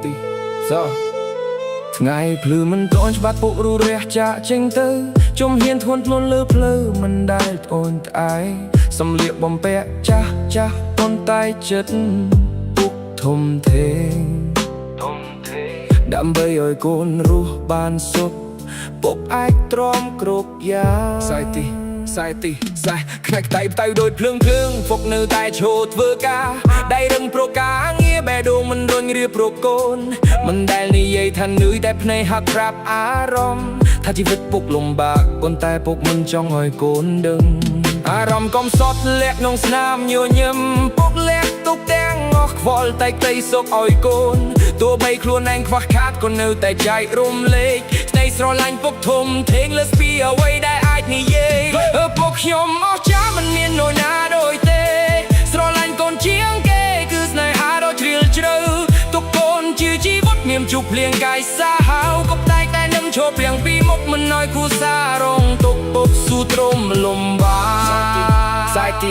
ទីសថ្ងៃភ្លឺមិនតូនច្បាស់ពុកររះចាក់ចេញទៅជុំហ៊ានធ្ងន់ធ្ងរលើផ្លូវមិនដែលត្អូញត្អែសំលៀកបំពាក់ចាស់ចាស់ប៉ុន្តែចិត្តពុកធំធេងធំធេងដើម្បីឲ្យកូនរស់បានសុខពុកអាចទ្រាំគ្រប់យ៉ាង ខ្សែទីខ្សែទីខ្សែខ្នែកតៃតៅដោយភ្លើងភ្លើងហ្វុកនៅតែឈរធ្វើការដៃរឹងប្រការងារបេះដូងមិនរុញរៀបប្រកូនមិនដែលនិយាយថានឿយតែភ្នែកហាក់ប្រាប់អារម្មណ៍ថាជីវិតពុកលំបាកប៉ុន្តែពុកមិនចង់ឲ្យកូនដឹងអារម្មណ៍កំសត់លាក់ក្នុងស្នាមញញឹមពុកលាក់ទុកទាំងអស់ខ្វល់តែក្តីសុខឲ្យកូនទោះបីខ្លួនឯងខ្វះខាតក៏នៅតែចែករំលែកស្នេហ៍ស្រឡាញ់ពុកធំធេងលើសពីអ្វីដែលអាចនិយាយពុកខ្ញុំអស់ចាមិនមាននរណាដូចទេស្រឡាញ់កូនជាងគេគឺស្នេហាដ៏ជ្រាលជ្រៅទុកកូនជាជីវិតមានជប់ភ្លៀងកាយសាហាវកុបតែតែនឹងឈប់ព្រៀងពីមុខមិនឲ្យគូសាររងទុកពុកស៊ូទ្រាំលំបាកខ្សែទី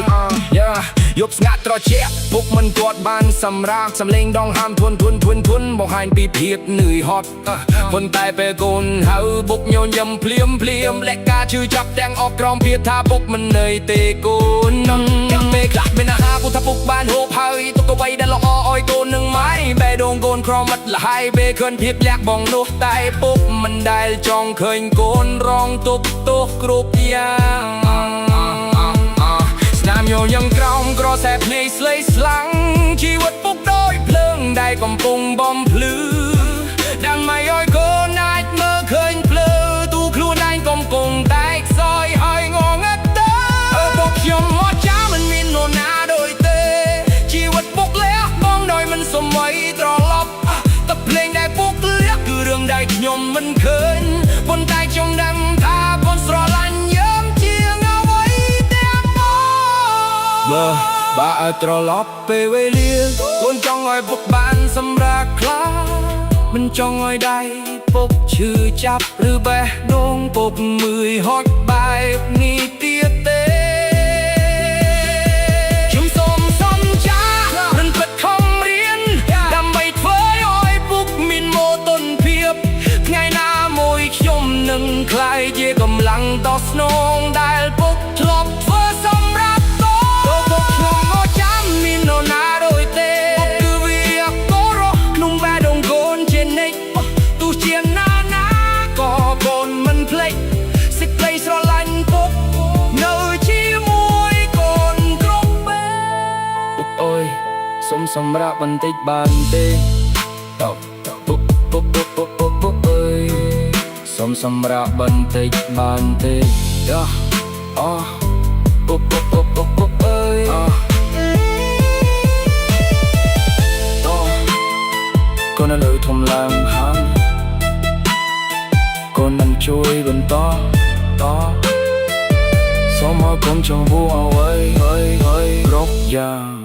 យ៉ាយប់ស្ងាត់ត្រជាក់ពុកមិនទាត់បានសម្រាកសំលេងដងហាមធុនធុនធុនធុនបង្ហាញពីភាពនឿយហត់ប៉ុន្តែពេលកូនហៅពុកញញឹមភ្លាមភ្លាមលក្ខការឈឺចាប់ទាំងអស់ក្រោមពាក្យថាពុកមិននឿយទេកូននឹងពេលខ្លះមានអាហារពុកថាពុកបានហូបហើយទុកអ្វីដែលល្អឲ្យកូននឹងម៉ែបេះដូងកូនក្រមិតលហើយពេលឃើញភាពលះបងនោះតែពុកមិនដែលចង់ឃើញកូនរងទុកទោសគ្រប់យ៉ាង ស្នាមញញឹមក្រោមក្រសែភ្នែកស្លេកស្លាំងជីវិតពុកដោយភ្លើងដែលកំពុងបំភ្លឺដើម្បីឲ្យកូនអាចមើលឃើញភ្លើទូខ្លួនឯងកំពុងតែខ្សោយហើយងងឹតទៅពុកខ្ញុំមកចាំមិនមាននរណាដូចទេជីវិតពុកលះបងដោយមិនសម័យត្រឡប់តែភ្លេងដែលពុកលះគឺរឿងដែលខ្ញុំមិនឃើញប៉ុន្តែខ្ញុំដឹងថាកូនស្រឡាញ់យើងជាងអ្វីទាំងអស់ បើបើឲ្យត្រឡប់ពេលវេលាកូនចង់ឲ្យពុកបានសម្រាប់ខ្លះមិនចង់ឲ្យដៃពុកឈឺចាប់ឬបេះដូងពុកមើយហត់បែបនេះទៀតទេខ្ញុំសូមសំចារិនពិតខំរៀនដើម្បីធ្វើឲ្យពុកមានមោទនភាពថ្ងៃណាមួយខ្ញុំនឹងក្លាយជាកម្លាំងដ៏ស្នងដែលពុកធ្លាប់ធ្វើសម្រាប់កូនពុកខ្ញុំមកចាំមាននរណាដូចទេពុកគឺវាកូរក្នុងបេះដូងកូនជានិច្ចទោះជាណាណាក៏កូនមិនភ្លេចសេចក្តីស្រឡាញ់ពុកនៅជាមួយកូនគ្រប់ពេលពុកអើយសុំសម្រាប់បន្តិចបានទេតបពុកពុកពុកពុកពុកពុកអើយសុំសម្រាប់បន្តិចបានទេយ៉ាអូពុកពុកពុកពុកពុកអើយអូតកូននៅលើធំឡើងហាងកូនមិនជួយបន្តតសូមអរគុណចំពោះអ្វីហើយហើយគ្រប់យ៉ាង។